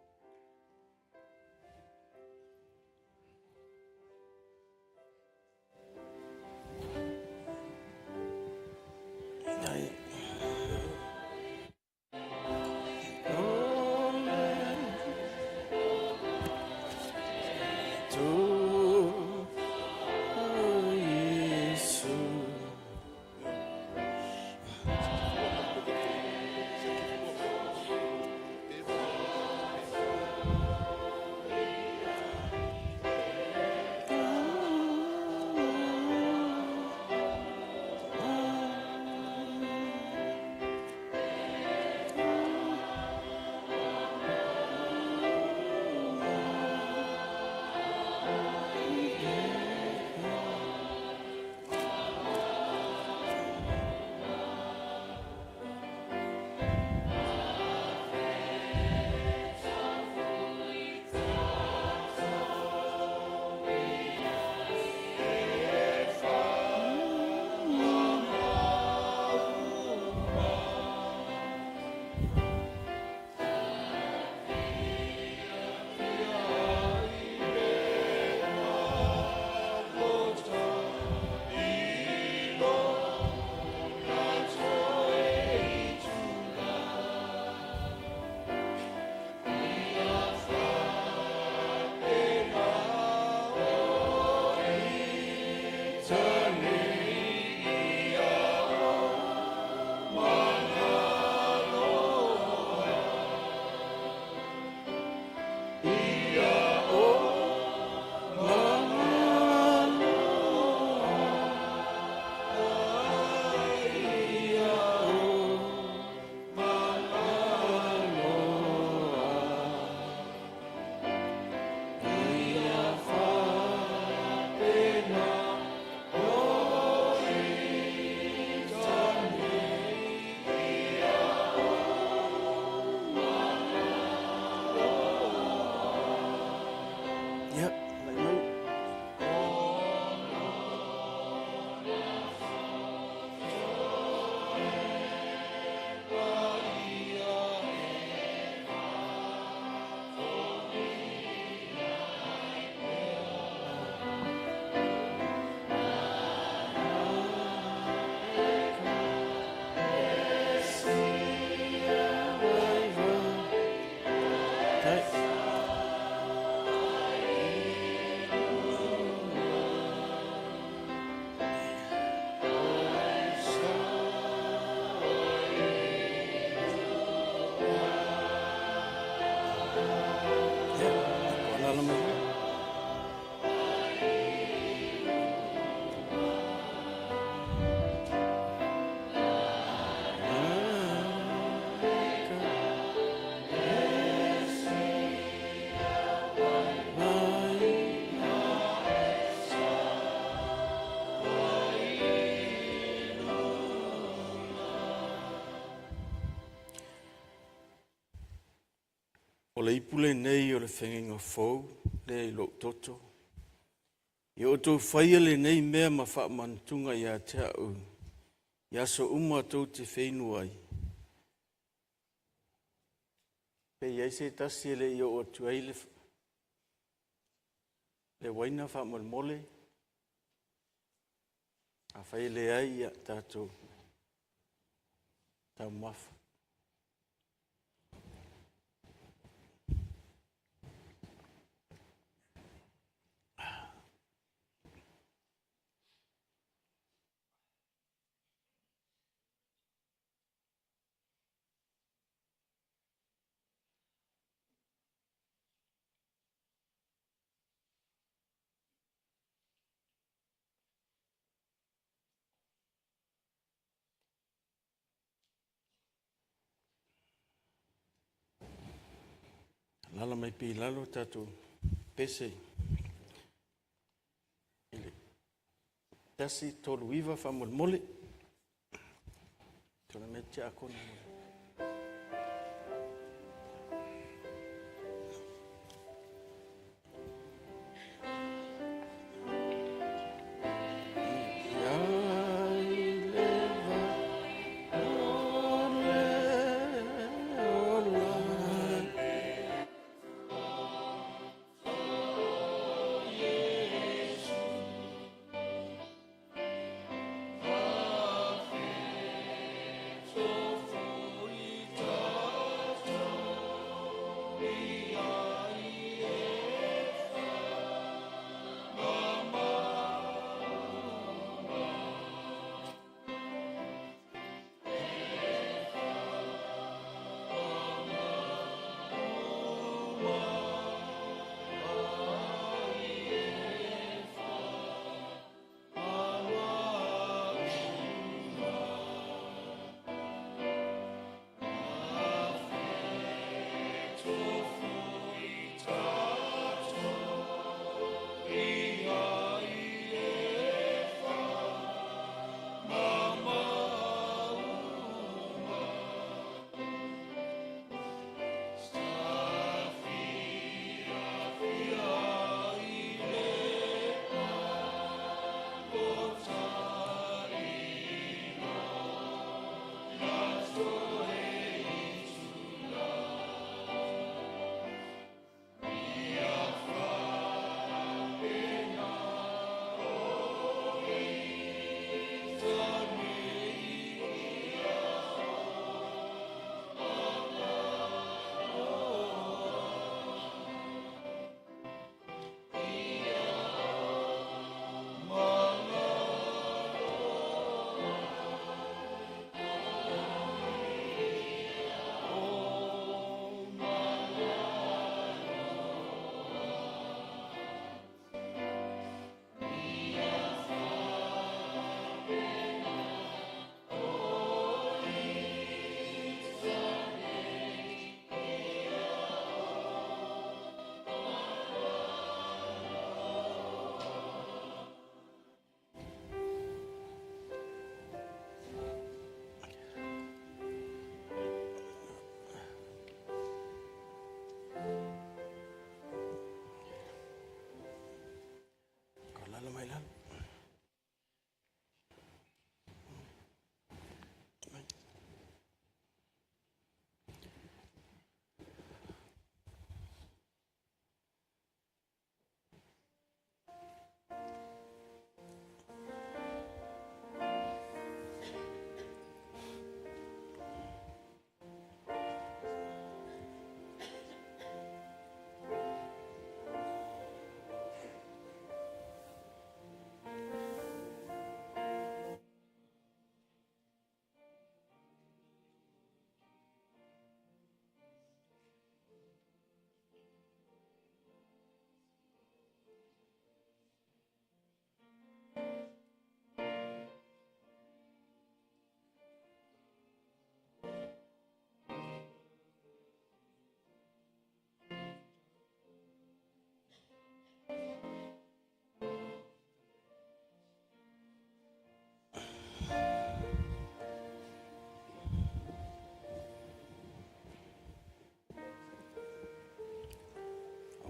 [SPEAKER 3] Ia, alai mai. Tai. Ia, alala mai. O le ipu lenei o le feagaiga fou lea i lou toto. Ia outou faia lenei mea ma faamanatuga ia te au i aso uma tou te feinu ai. Pe i ai se tasi e le i oo atu ai le uaina faamolemole. Afai e leai, ia tatou taumafa. Alala mai pea i lalo tatou pese i le 139 faamolemole. Tulai mai le tiakono. Ia i le vai o le ola.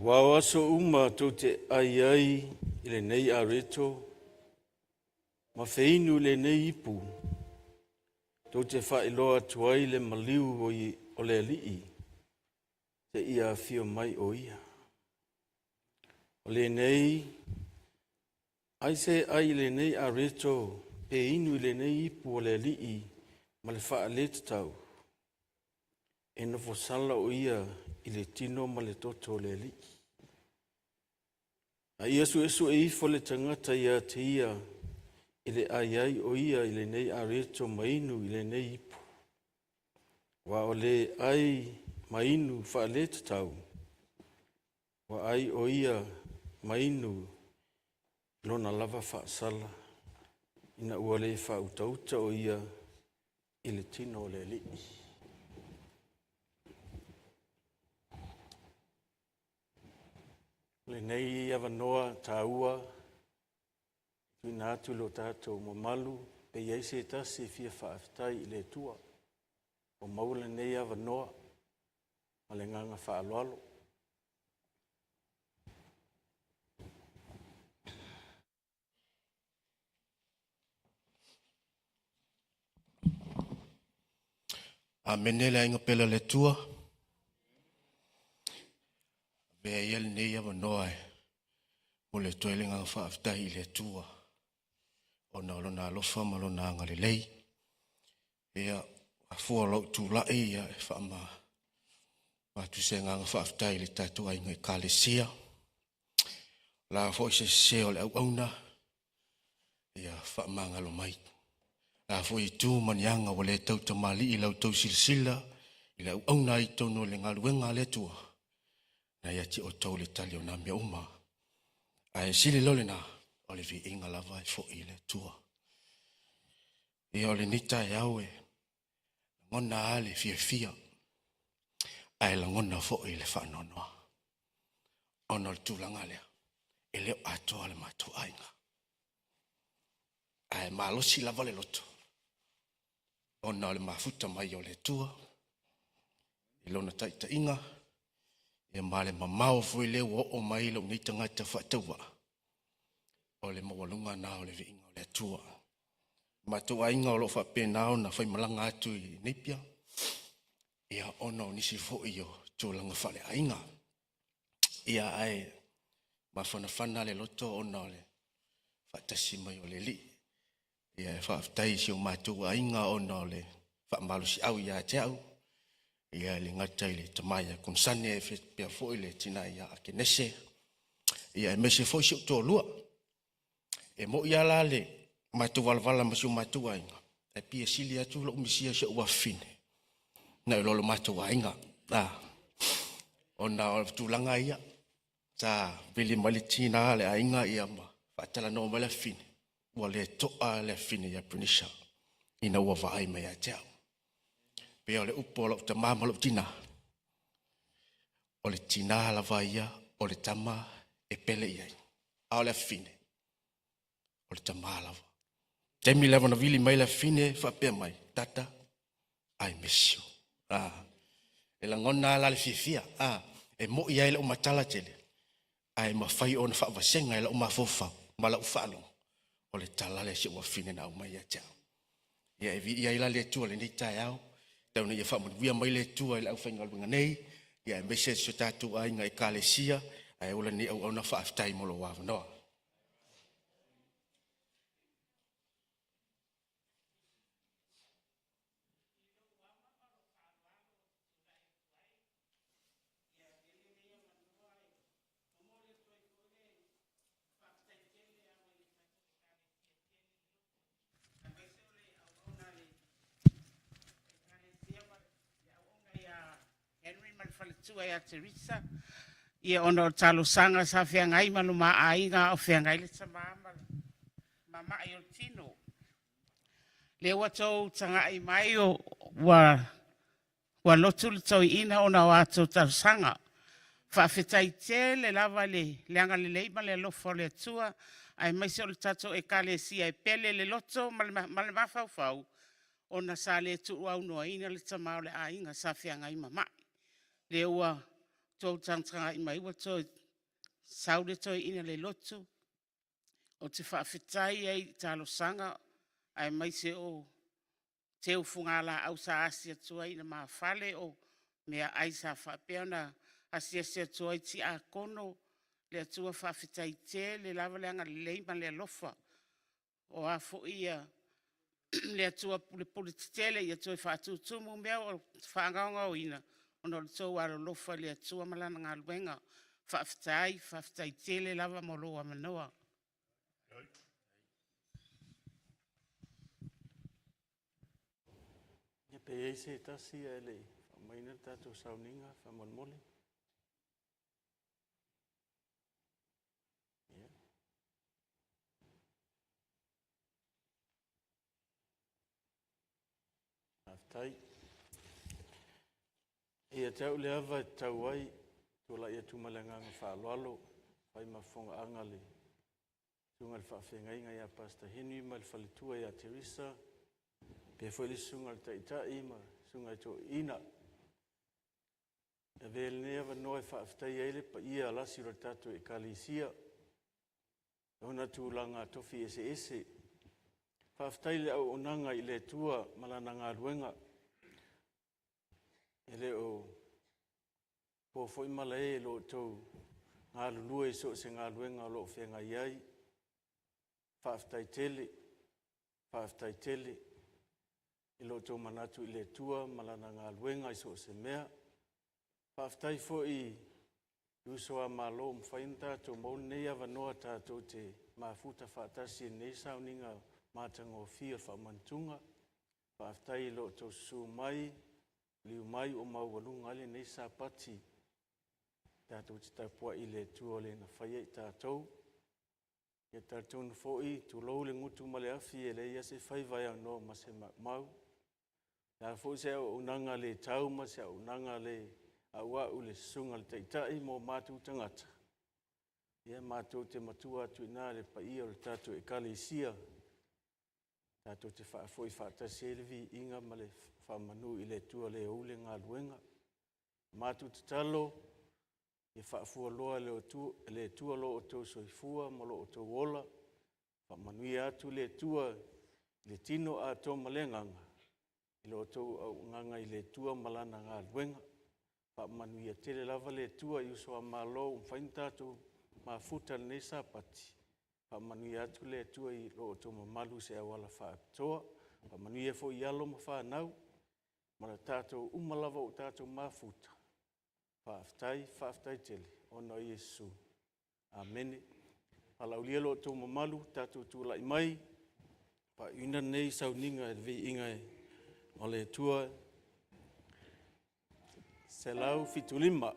[SPEAKER 3] Aua o aso uma tou te ai ai i lenei areto ma feinu i lenei ipu, tou te faailoa atu ai le maliu o le Alii seia afio mai o ia. O lenei, ai se ai i lenei areto pe inu i lenei ipu o le Alii ma le faaletatau, e nofosala o ia i le tino ma le toto o le Alii. A ia suesue ifo le tagata ia te ia i le ai ai o ia i lenei areto ma inu i lenei ipu. Ua o le ai ma inu faaletatau, ua ai o ia ma inu lona lava faasala, ina ua le faautauta o ia i le tino o le Alii. O lenei avanoa taua, tuuina atu i lo tatou mamalu, pe i ai se tasi e fia faafetai i le Atua, ua maua lenei avanoa ma le agaga faaaloalo.
[SPEAKER 6] Amene le aiga pele o le Atua. Avea ia lenei avanoa e momoli atu ai le agaga faafetai i le Atua ona o lona alofa ma lona agalelei. Ia, afua lou tulai ia e faama atu se agaga faafetai i le tatou aiga Ekalesia. La foi se sese o le auauna, ia faamagalo mai. La foi itu ma ni aga ua le tautamalii i la outou silasila i le auauna ai i totonu o le galuega a le Atua, na ia te outou le tali o nā mea uma. Ae sili loa lena, o le viiga lava e foi i le Atua. Ia o lenei taeao e lagona lava le fiafia, ae lagona foi le faanoanoa, ona o le tulaga lea, e le o atoa le matou aiga. Ae malosi lava le loto, ona o le mafuta mai o le Atua, i lona taitaiga, ia ma le mamao foi lea ua oo mai lou nei tagata faatauvaa, o le maualuga lena o le viiga o le Atua. Matou aiga o lo o faapena ona faimalaga atu i Napier, ia ona o nisi foi o tulaga faaleaiga. Ia ae mafanafana le loto ona o le faatasi mai o le Alii. Ia e faafetai i si o matou aiga ona o le faamalosiau ia te au, ia e le gata i le tama ia Konesane, e faapea foi le tina ia Akenese, ia aemaise foi si ou toalua. E moi lava la le matou valavala ma si o matou aiga, ae pei e sili atu lou misia i si ou afafine nai lo lo matou aiga. Ona o tulaga ia, sa vili mai le tina a le aiga ia ma faatalanoa mai le afafine, ua le to'a le afafine ia Prenisha ina ua vaai mai ia te au. Pei o le upu a lou tama ma lou tina, o le tina lava ia o le tama e pele i ai, a o le afafine, o le tama lava. Taimi lava na vili mai le afafine faapea mai, Tata, I miss you. E lagona la le fiafia, e moi ai lau matala tele, ae mafai ona faavasega e lau mafaufau ma lau faalogo, o le tala lea si ou afafine na aumai ia te au. Ia e viia ai la le Atua i lenei taeao, tau ina ia faamanuia mai le Atua i le aufaigaluega nei, ia aemaise si o tatou aiga Ekalesia, ae ola lenei auauna, faafetai mo lou avanoa.
[SPEAKER 7] Henry ma le faletua ia Teresa, ia ona o le talosaga sa feagai ma lo ma aiga a o feagai le tama ma le mama'i o le tino. Lea ua tou taga'i mai o ua ua lotu le toeaina ona o a outou talosaga. Faafetai tele lava i le le agalelei ma le alofa o le Atua, aemaise o le tatou Ekalesia e pele le loto ma le ma le mafaufau, ona sa le tuuaunoaina le tama o le aiga sa feagai ma ma'i. Lea ua tou tagatagai mai ua toe sau le toeaina i le lotu. Ou te faafetai ai i talosaga aemaise o teu fugalaau sa asi atu ai i na mafale o meaai sa faapea ona asiasi atu ai tiakono. Le Atua faafetai tele lava le agalelei ma le alofa. O a foi ia le Atua pulepule tetele ia toe faatutumu mea o faagaogaoina ona o le tou alolofa i le Atua ma lana galuega. Faafetai, faafetai tele lava mo lou avanoa.
[SPEAKER 3] Ia pe i ai se tasi ae le i faaumaina le tatou sauniga faamolemole. Ia. Faafetai. Ia te au le ava e tatau ai, tulai atu ma le agaga faaaloalo, fai ma fofogaaga a le susuga i le faafeagaiga ia Pastor Henry ma le faletua ia Teresa, faapea foi le susuga i le Taitai ma susuga i toeaiina. E avea lenei avanoa e faafetaia ai le paia lasi o le tatou Ekalesia i ona tulaga tofi eseese. Faafetai i le auaunaga i le Atua ma Lana galuega. E le o po foi malae i lo outou galulue i so o se galuega o lo o feagai ai. Faafetai tele, faafetai tele i lo outou manatu i le Atua ma Lana galuega i so o se mea. Faafetai foi i uso a Malo ua mafai ona tatou maua lenei avanoa tatou te mafuta faatasi i lenei sauniga matagofie o le faamanatuga. Faafetai i lo outou susu mai, maliu mai ua maualuga ai lenei Sapati tatou te tapuai i le Atua o Le na faia i tatou. Ia talitonu foi, tulou le gutu ma le afi, e leai lava se faiva e aunoa ma se maumau. O le a foi se auaunaga le tau ma se auaunaga le auau i le susuga i le Taitai ma o matou tagata, ia matou te matua atu i ina i le paia o le tatou Ekalesia, tatou te faafoi faatasi ai le viiga ma le faamanu i le Atua le ou le galuega. Matou tatalo, ia faafualoa e le Atua lo outou soifua ma lo outou ola, faamanuia atu le Atua i le tino atoa ma le agaga i la outou auaunaga i le Atua ma Lana galuega. Faamanuia tele lava le Atua i uso a Malo ua mafai ona tatou mafuta i lenei Sapati, faamanuia atu le Atua i lo outou mamalu i se auala faapitoa. Faamanuia foi i alo ma fanau ma tatou uma lava ua tatou mafuta, faafetai, faafetai tele ona o Iesu. Amene. Valaaulia lo outou mamalu tatou tulai mai e faaiuina lenei sauniga i le viiga o le Atua. 175. Malo.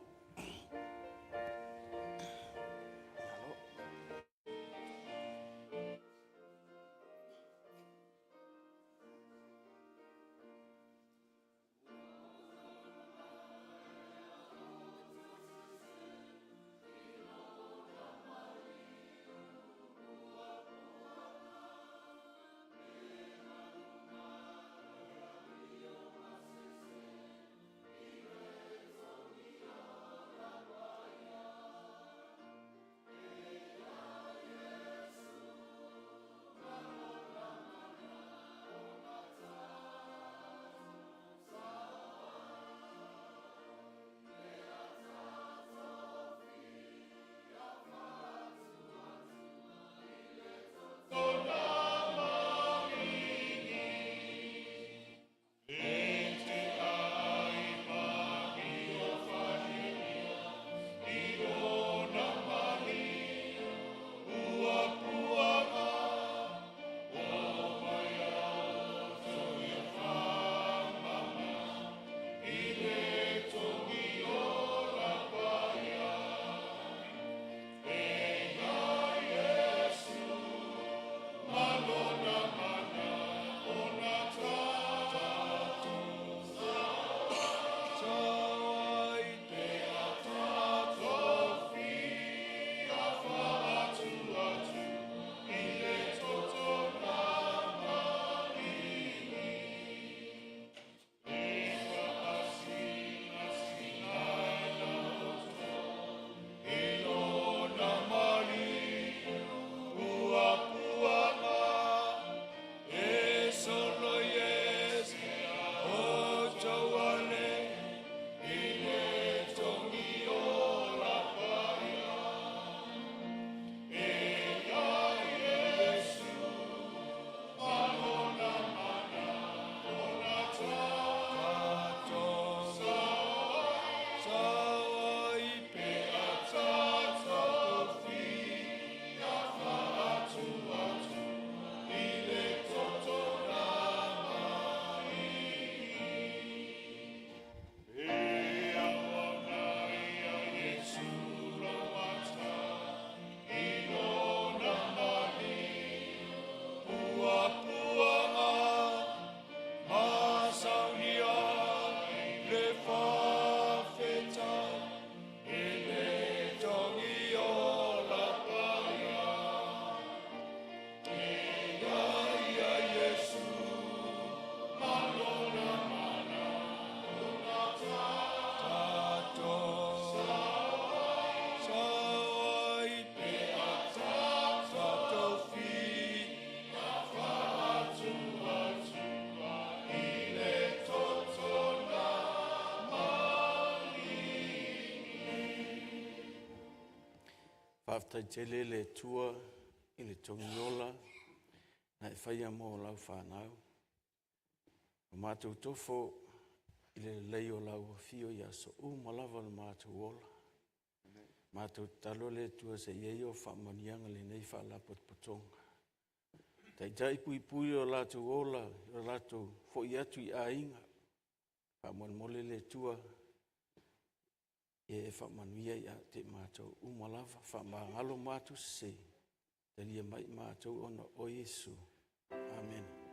[SPEAKER 3] Faafetai tele le Atua i le togiola na e faia mo lau fanau. O matou tofo i le lelei o lau afio i aso uma lava o le matou ola. Matou tatalo le Atua se i ai o faamanuiaga i lenei faalapotopotoga. Taitai puipui lo latou ola, lo latou foi atu i aiga. Faamolemole le Atua ia e faamanuia ia te i matou uma lava. Faamagalo matou sese, talia mai i matou ona o Iesu. Amene.